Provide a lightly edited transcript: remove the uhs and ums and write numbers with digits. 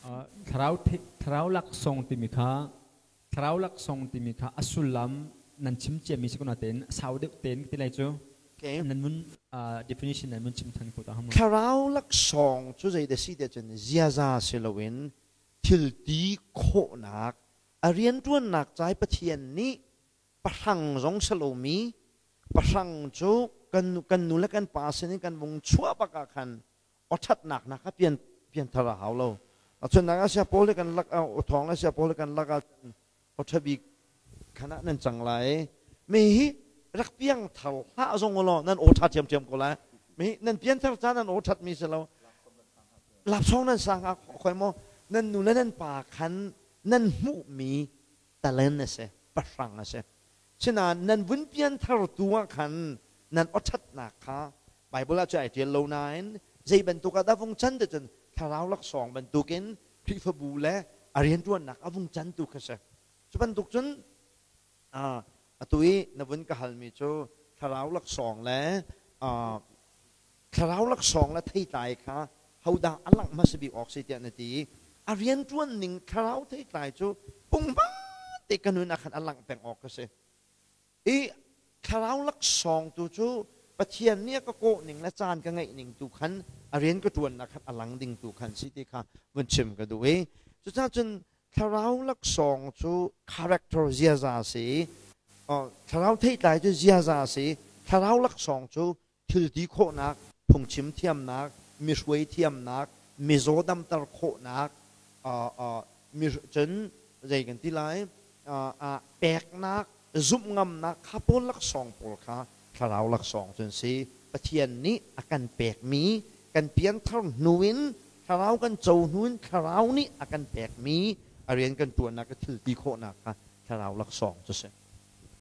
Thlarau thlarau laksawng timi kha thlarau laksawng timi kha a sullam nan chim ciami si ko natein sau deuh tein ti lai cu nan mun definition nan mun chim than ko ta. Thlarau laksawng cu zei da si te cun ziaza si loin thil ti khawhnak a rianṭuannak cai Pathian nih pahrang zong si lomi pahrang cu kan kan nu le kan pa sinin kan vung chuah bak ah khan awṭhatnak nak kha pian pianthar a hau lo. Cun nak sia pawl he kan lak thawng le sia pawl he kan lak ah awṭha bik khan ah nan cang lai. Mi hi rak piang thar hlah zong law nan aw ṭha ṭhiamṭhiam ko lai. Mi nan pianthar ca nan aw ṭhat mi si lo. Lapsawng nan sang ah khoi maw nan nu le nan pa khan nan hmuhmi talent a si, pahrang a si. Sinain nan vun pianthar tu ah khan nan awṭhatnak kha Bible ah cun ai ṭial lo nain zei bantuk ah dah vung can ti cun thlarau laksawng bantukin Khrihfabu le a rianṭuannak a vung can tu kha si. Cu bantuk cun atu i na vun ka halmi cu thlarau laksawng le thlarau laksawng le theitlai kha hodah a langh hmasa bik awk si tiah na ti i a rianṭuan ning thlarau theitlai cu pungpang te ka nun ah khan a langh peng awk ka si. I thlarau laksawng tu cu Pathian nih a ka kawh ning le caan ka ngeih ning tu khan a rian ka ṭuannak khan a lang ding tu khan si ti kha vun chim ka duh i cucaah cun thlarau laksawng cu character ziaza a si i thlarau theitlai cu ziaza a si. Thlarau laksawng cu thil ti khawhnak, phungchim thiamnak, mi hruai thiamnak, mizaw damter khawhnak, mi cun zei kan ti lai, peknak, zumh ngamnak kha pawl laksawng pawl kha thlarau laksawng cu an si. Pathian nih a kan pekmi, kan pianthar hnu in thlarau kan co hnu in thlarau nih a kan pekmi a rian kan ṭuannak, a thil ti khawhnak kha thlarau laksawng cu si.